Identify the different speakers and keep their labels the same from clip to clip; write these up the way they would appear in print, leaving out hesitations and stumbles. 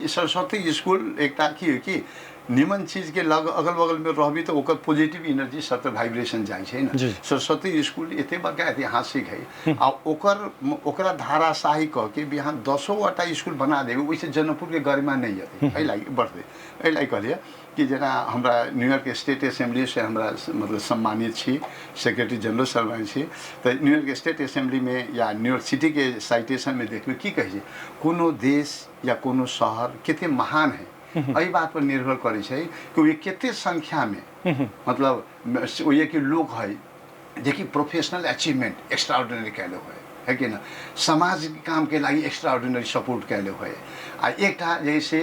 Speaker 1: Saraswati school एकटा की होइ कि निमन चीजके लग अगल बगलमे रहबी तऽ ओकर पॉजिटिव एनर्जी सब वाइब्रेशन जाइ छै ने। सरस्वती स्कूल एते बड़का ऐतिहासिक है आ ओकर ओकरा धाराशाही कह के बिहान दसो गोटा स्कूल बना देबै, ओहिसँ जनकपुरके गरिमा नहि एतै। एहि लागि बढ़तै। एहि लागि कहलियै कि जेना हमरा न्यूयॉर्क स्टेट असेंबली से हमरा मतलब सम्मानित छी, सेक्रेटरी जनरल सम्मानित छी, तऽ न्यूयॉर्क स्टेट असेंबलीमे या न्यूयॉर्क सिटीके साइटेशनमे देखबै की कहै छै, कोनो देश या कोनो शहर कते महान है एहि बात पर निर्भर करै छै कि ओहि कते संख्यामे मतलब ओहि के लोक है जेकि प्रोफेशनल अचीवमेंट एक्स्ट्राऑर्डिनरी कैले होय है कि ना, समाज के काम के लागि एक्स्ट्राऑर्डिनरी सपोर्ट कैले होय आ एकटा जैसे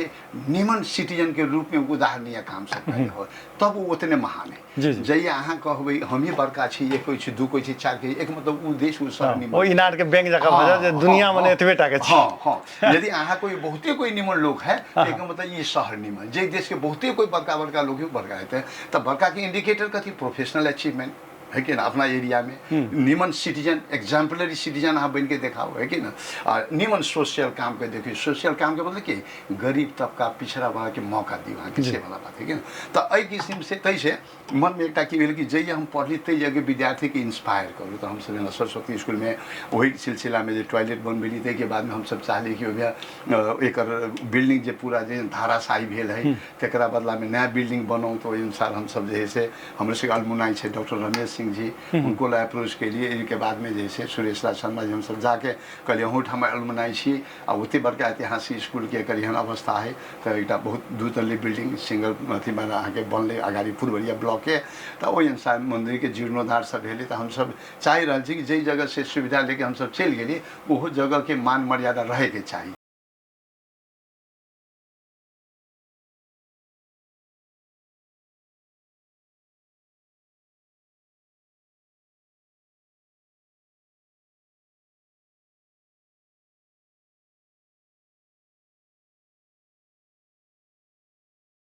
Speaker 1: निमन सिटीजन के रूप में उदाहरणीय काम सब कैले होय, तब वो उतने महान है।
Speaker 2: जी, जी।
Speaker 1: जहिया अहाँ कहबै हमही बड़का छी, एक कोइ छी, दू कोइ छी, चारि कोइ, एक मतलब उ देश उ शहर निमन।
Speaker 2: ओ इनार के बैंक जकाँ भऽ जायत जे दुनिया मने एतबे टा के छी।
Speaker 1: हाँ, यदि अहाँ कोई बहुते कोई निमन लोग है तो एक मतलब ई शहर निमन, जे देश के बहुते कोई बड़का बड़का लोग है, बड़का हेतै तऽ बड़का के इंडिकेटर कथी, प्रोफेशनल अचीवमेंट है कि ना, अपना एरिया में निमन सिटीजन, एग्जाम्पलरी सिटीजन अहाँ बन के देखाओ है कि ना, आ निमन सोशल काम के देखियो। सोशल काम के मतलब कि गरीब तबका पिछड़ा वर्ग के मौका दियो अहाँके, से वाला बात है कि ना। तऽ एहि किसिम से तै से मनमे एकटा की भेल कि जहिया हम पढ़ली ताहि जगह विद्यार्थीके इंस्पायर करू। तऽ हमसब जेना सरस्वती स्कूलमे ओहि सिलसिलामे जे टॉयलेट बनबेली, ताहिके बादमे हमसब चाहली कि ओहिमे एकर बिल्डिंग जे पूरा जे धाराशाही भेल है तकरा बदलामे नया बिल्डिंग बनाउ। तऽ ओहि अनुसार हमसब जे है से हमरो सबके अलमुनाई छै डॉक्टर रमेश सिंह जी, हुनको लए अप्रोच केलियै। एहिके बादमे जे है से सुरेश राज शर्मा जी हमसब जाके कहलियै अहूँ ठाम अलमुनाई छी आ ओते बड़का ऐतिहासिक स्कूलके एकर एहन अवस्था है, तऽ एकटा बहुत दू तल्ली बिल्डिंग सिंगल अथी वाला अहाँके बनलै अगाडि फुलबरिया ब्लॉकके, तऽ ओहि अनुसार मन्दिरके जीर्णोद्धार सब भेलै। तऽ हमसब चाहि रहल छी कि जाहि जगह से सुविधा लेके हमसब चलि गेली ओहो जगहके मान मर्यादा रहैके चाही।